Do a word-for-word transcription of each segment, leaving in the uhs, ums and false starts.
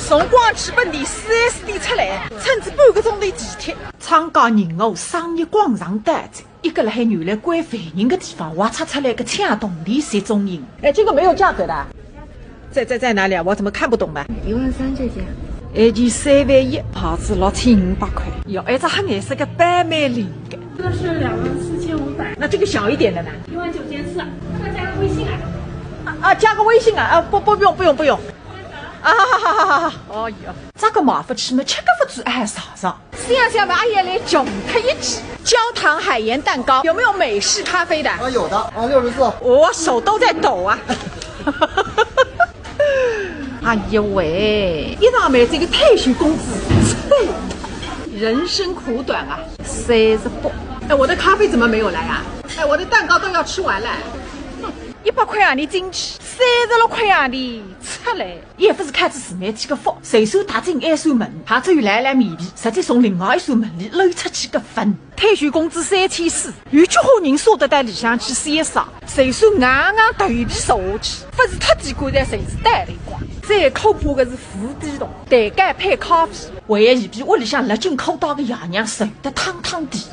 从广汽本田四S店出来，乘仔半个钟头地铁。张家银河商业广场到站，一个辣海原来关犯人个地方挖出出来个抢铜钿集中营。哎，这个没有价格的。在在在哪里啊？我怎么看不懂呢？一万三这件。埃件三万一，牌子六千五百块。哟，埃只黑颜色个包蛮灵个。这个是两万四千五百。那这个小一点的呢？一万九千四，要不要加个微信啊？啊啊，加个微信啊？啊，不不不用不用不用。啊哈哈哈哈哈！哦哟，这个买勿起么，吃个勿止，哎，尝尝。想想嘛，哎呀，来穷脱一记。焦糖海盐蛋糕，有没有美式咖啡的？啊，有的啊，六十四。我手都在抖啊。哎呀喂，一上班这个退休工资，人生苦短啊，三十八。哎，我的咖啡怎么没有来啊？哎，我的蛋糕都要吃完了。哼，一百块洋钿进去，三十六块洋钿出来。也勿是开仔自媒体个福，随手踏进一扇门，还只有来来面皮，直接从另外一扇门里溜出去个份。退休工资三千四，有几化人舍得到里向去潇洒？随手硬硬头皮坐下去，勿是脱底棺材，就是倒立光。最可怕个是无底洞，蛋糕配咖啡，还要嫌比屋里向勒紧裤带个爷娘瘦得汤汤底。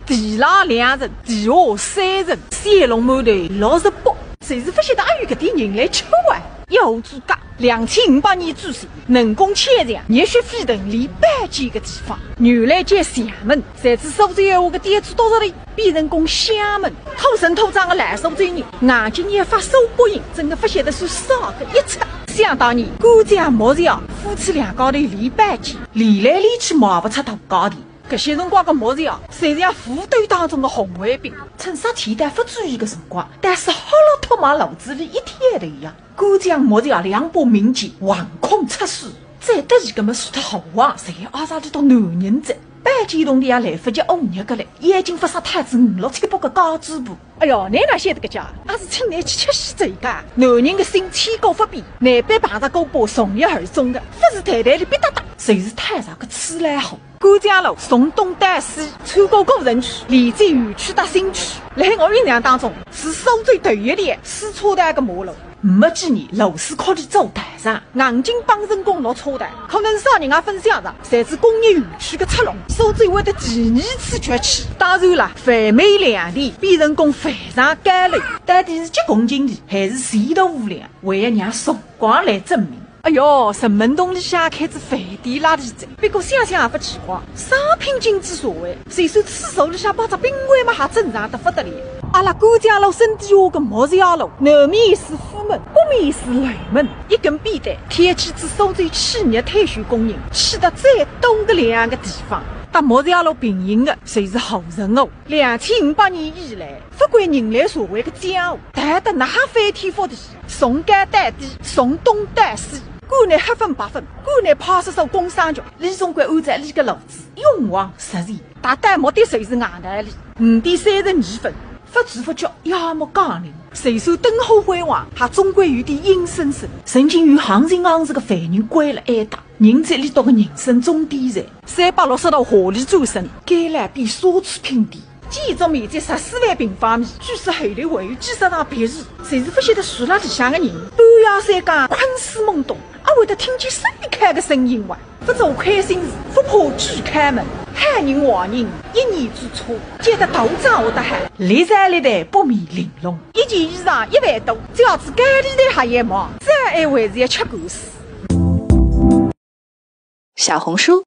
地浪两层，地下三层，小笼馒头六十八，就是勿晓得阿有搿点人来吃啊！一下子介，两千五百年之前，能工巧匠热血沸腾练宝剑个地方，原来叫匠门，侪是苏州闲话个点子多着哩，变成功相门，土生土长个老苏州人，硬劲要发苏北音，真个勿晓得是啥个一出。想当年，干将莫邪夫妻两家头练宝剑，练来练去卖勿出大价钿。 搿歇辰光个莫邪啊，就像武斗当中个红卫兵，趁杀气弹勿注意个辰光，但是哈啦托马炉子里一跳头呀。干将莫邪两把名剑横空出世，最得意个么除脱猴王，侪阿啥里到男人哉。宝剑洞里也来勿及恶热个嘞，眼睛勿杀脱仔五六七八个假嘴巴。哎哟，侬哪晓得个介？阿是请侬去吃喜酒个，男人个心千古勿变，难板碰着过把从一而终个，勿是台台里必搭搭，就是太上个痴来猴。 干将路从东到西，穿过古城区，连接园区搭新区。辣海我印象当中，是苏州头一条四车道个马路。没几年，螺丝壳里做道场，硬劲帮成功落车道，可能是啥人也勿想着，侪是工业园区个出路，苏州会得第二次崛起。当然了，万美良田变成功非常高楼，到底是急功近利还是前途无量，还要让辰光来证明。 哎哟，城门洞里向开只饭店啦里哉。不过想想也勿奇怪，商品经济社会，就算厕所里向摆只冰柜嘛，还正常得勿得了。阿拉干将路身底下个莫邪路，南面是府门，北面是楼门，一根扁担挑起仔苏州企业退休工人去得最多个两个地方。搭莫邪路并行个，就是护城河。两千五百年以来， 勿管人类社会个江湖，谈得哪哈翻天覆地，从高到低，从东到西，管侬黑粉白粉，管侬派出所工商局，伊总归按照伊个路子，勇往直前。达到目的就是硬道理。五点三十二分，勿知勿觉夜幕降临，虽说灯火辉煌，还总归有点阴森森。曾经有行情行市个犯人关了挨打，人在里头个人生终点站。三百六十度华丽转身，该来比奢侈品店。 建筑面积十四万平方米，据说后头还有几十幢别墅，就是勿晓得住辣里向个人，半夜三更困思懵懂，阿会得听见手铐个声音哇？勿做亏心事，勿怕鬼敲门，好人坏人一念之差，结得大账下得好。历朝历代不免玲珑，一件衣裳一万多，只要是高利贷还要忙，再还还是要吃官司。小红书。